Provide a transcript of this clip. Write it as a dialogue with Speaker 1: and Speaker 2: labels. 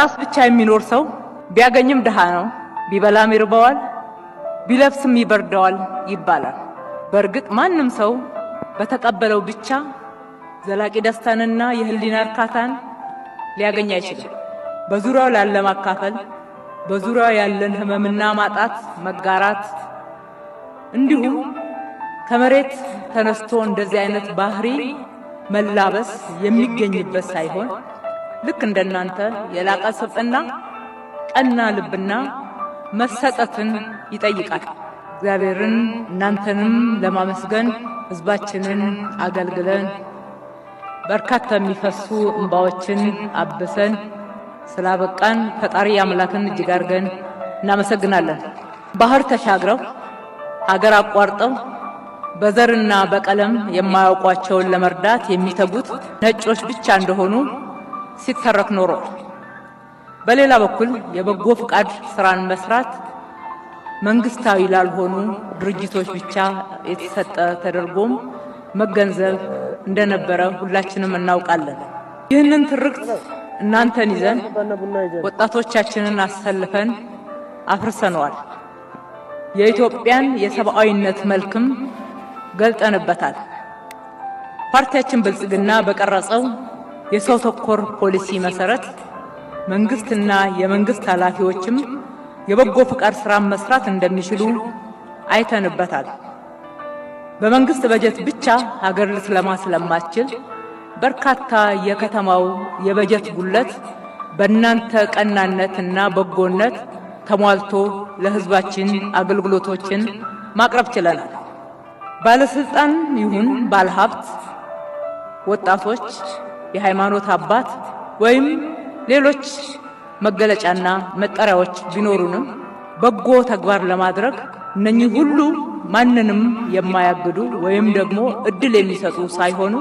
Speaker 1: ራስ ብቻ የሚኖር ሰው ቢያገኝም ድሃ ነው፣ ቢበላም ይርበዋል፣ ቢለብስም ይበርደዋል ይባላል። በእርግጥ ማንም ሰው በተቀበለው ብቻ ዘላቂ ደስታንና የህሊና እርካታን ሊያገኝ አይችልም። በዙሪያው ላለ ማካፈል፣ በዙሪያው ያለን ህመምና ማጣት መጋራት፣ እንዲሁም ከመሬት ተነስቶ እንደዚህ አይነት ባህሪ መላበስ የሚገኝበት ሳይሆን ልክ እንደናንተ የላቀ ስብዕና፣ ቀና ልብና መሰጠትን ይጠይቃል። እግዚአብሔርን እናንተንም ለማመስገን ህዝባችንን አገልግለን በርካታ የሚፈሱ እንባዎችን አብሰን ስላበቃን ፈጣሪ አምላክን እጅግ አድርገን እናመሰግናለን። ባህር ተሻግረው ሀገር አቋርጠው በዘርና በቀለም የማያውቋቸውን ለመርዳት የሚተጉት ነጮች ብቻ እንደሆኑ ሲተረክ ኖሯል። በሌላ በኩል የበጎ ፍቃድ ስራን መስራት መንግስታዊ ላልሆኑ ድርጅቶች ብቻ የተሰጠ ተደርጎም መገንዘብ እንደነበረ ሁላችንም እናውቃለን። ይህንን ትርክት እናንተን ይዘን ወጣቶቻችንን አሰልፈን አፍርሰነዋል። የኢትዮጵያን የሰብአዊነት መልክም ገልጠንበታል። ፓርቲያችን ብልጽግና በቀረጸው የሰው ተኮር ፖሊሲ መሰረት መንግስትና የመንግስት ኃላፊዎችም የበጎ ፍቃድ ስራ መስራት እንደሚችሉ አይተንበታል። በመንግስት በጀት ብቻ ሀገር ልትለማ ስለማትችል በርካታ የከተማው የበጀት ጉለት በእናንተ ቀናነትና በጎነት ተሟልቶ ለህዝባችን አገልግሎቶችን ማቅረብ ችለናል። ባለስልጣን ይሁን ባለሀብት፣ ወጣቶች፣ የሃይማኖት አባት ወይም ሌሎች መገለጫና መጠሪያዎች ቢኖሩንም በጎ ተግባር ለማድረግ እነኚህ ሁሉ ማንንም የማያግዱ ወይም ደግሞ እድል የሚሰጡ ሳይሆኑ